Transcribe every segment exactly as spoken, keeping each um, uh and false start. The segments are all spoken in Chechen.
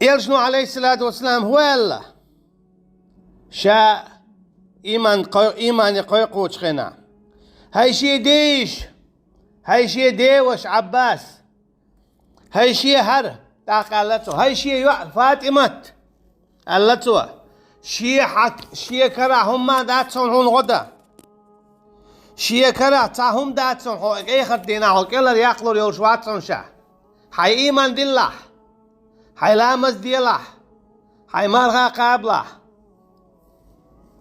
Элчано, Ӏалайхиссалату вассалам, хӀу аьлла, ша иман кхой-, имане кхойкхучу хенахь: «ХӀай шен дейиша, хӀай шен деваша, Ӏаббас, хӀай шен хӀара», тӀаккха аьлла цо: «ХӀай шен йоӀ, ФатӀимат», аьлла цо. «Шен хьа-, шен карахь хӀумма дац хьуна гӀо дан. Шен карахь цхьа хӀума дац хьуна, хьо эхарт дийнахь хьо кӀелхьара яккхалур йолуш вац хьуна ша. Хьайн иман диллахь, хьайн ламаз делахь, хьайн марха кхабалахь,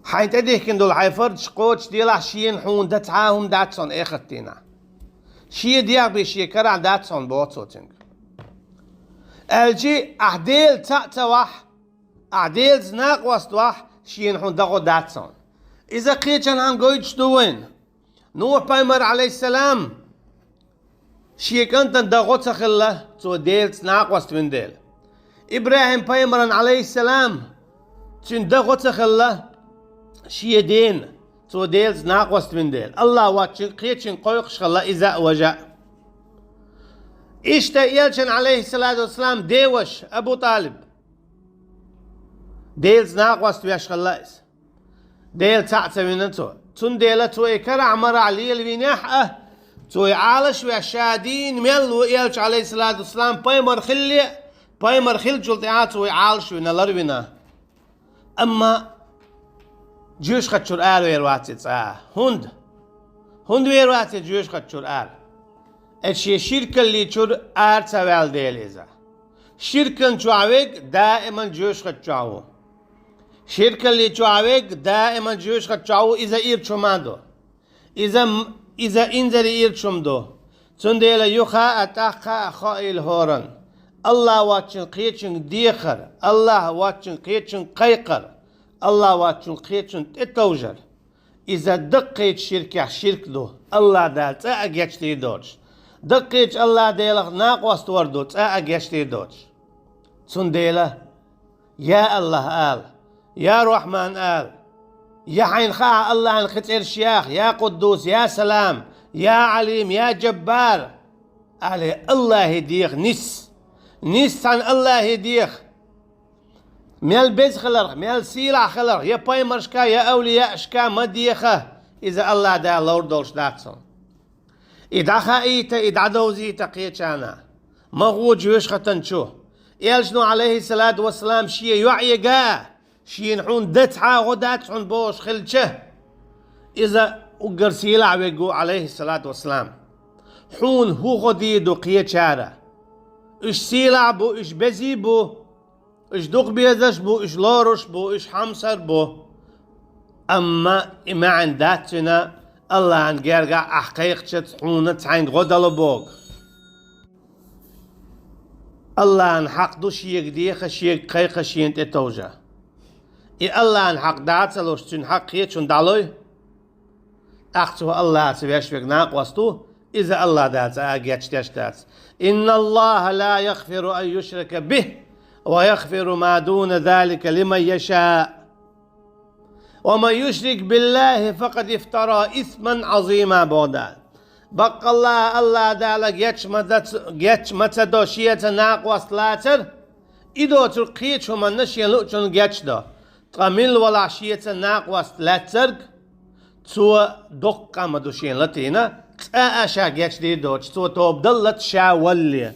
хьайна тӀедихкина долу хьайн фардаш кхочушделахь, шена хьуна дан цхьа а хӀума дац хьуна эхарт дийнахь. Шен дегӀ бен шен карахь дац хьуна», боху цо цуьнга. Аьлчи, ахь Дела цхьаъ ца вахь, ахь Делаца накъост вахь, шена хьуна дан гӀо дац хьуна. Иза кхечанхьа гойтуш ду вайна. Нухь-пайхамар, Ӏалайхиссалам, шен кӀантана дан гӀо ца хилла, цо Делаца накъост вина дела. ИбрахӀим-пайхамаран, Ӏалайхиссалам, цуьнан дан гӀо ца хилла, шен дена, цо Делаца накъост вина дела. АллахӀ воцчуьнга кхечуьнга кхойкхуш хилла иза а, важа а. Иштта элчан, Ӏалайхиссалату вассалам, деваша, Абу ТӀалиб, Делаца накъост веш хилла иза. Дела цхьаъ ца вина цо. Цундела цо и карахь-марахь лелавинехь а, цо и Ӏалаш а веш, ша дийна мел ву элча, Ӏалайхиссалату вассалам, пайхамар хилале а, пайхамар хиллачул тӀаьхьа цо и Ӏалаш а вина, лар а вина. Амма жоьжахатчуьра аравер вац и цкъа а. ХӀунда? ХӀунда вер вац и жоьжахатчуьра ара? Эцу шен ширкалличуьра ара ца ваьлла дела иза. Ширкан чохь верг даиман жоьжахатчохь ву. Ширкаллин чохь верг даиман жоьжахатчохь ву, иза ирча хӀума ду. Иза, иза инзаре ирча хӀума ду. Цундела юха а, тӀаккха а хаийла хӀоранна: АллахӀ воцчун кхечуьнга дехар, АллахӀ воцчун кхечуьнга кхайкхар, АллахӀ воцчун кхечунна тӀетовжар. Иза даккхийчу ширкех ширк ду, АллахӀ Дала цкъа а гечдийр доцуш. Даккхийчу АллахӀ Делах накъост вар ду, цкъа а гечдийр доцуш. Цундела: «Я АллахӀ», — ала, «Я Рахьман», — ала, «Я хьайна хаахь АллахӀан кхин цӀераш яха, я Къуддус, я Салам, я Ӏалим, я Джаббар», — ала, АллахӀе деха нис. Нис цхьана АллахӀе деха. Мел беза хиларх, мел сийлахь хиларх я пайхамаршка, я авлияашка ма деха, иза АллахӀ Дала ловр долуш дац хьуна. И дӀахаийта, и дӀадовзийта кхечарна. Ма гӀо жоьжахатан чу. Элчано, Ӏалайхиссалату вассалам, шен йоӀ яга, шена хьуна дан цхьа а гӀо дац хьуна бохуш хилча, иза уггар сийлахь верг ву, Ӏалайхиссалату вассалам. Хьуна хӀун гӀо дийр ду кхечара? Уьш сийлахь бу, уьш безий бу, уьш дукхабезаш бу, уьш лоруш бу, уьш хьамсар бу. Амма и маьӀна дац цуьнан, АллахӀан гергахь ахь кхайкхича хьуна цхьаьнга гӀо дало боху. АллахӀан хьакъ ду шега деха, шега кхайкха, шена тӀетовжа. И АллахӀан хьакъ дан ца луш, цуьнан хьакъ кхечунна дӀалой, тӀаккха цо АллахӀаца веш верг накъост ву, иза АллахӀ Дала цкъа а гечдеш дац. «Инна Аллаха ла яхфиру ан юшрака бихи, ва яхфиру ма дуна залика лиман яшаъ. Ва ман юшрик биллахи факъад ифтара исман Ӏазима», — боху Дала. Баккъалла, АллахӀ Дала геч ма дац-, геч ма ца до шеца накъост лацар, и доцург кхечу хӀуманна шен луучунна гечдо. Ткъа милла валахь шеца накъост лаьцнарг, цо доккха къа ма ду шена латийна, цкъа а ша гечдийр доцуш, цо тоба даллалц ша валале.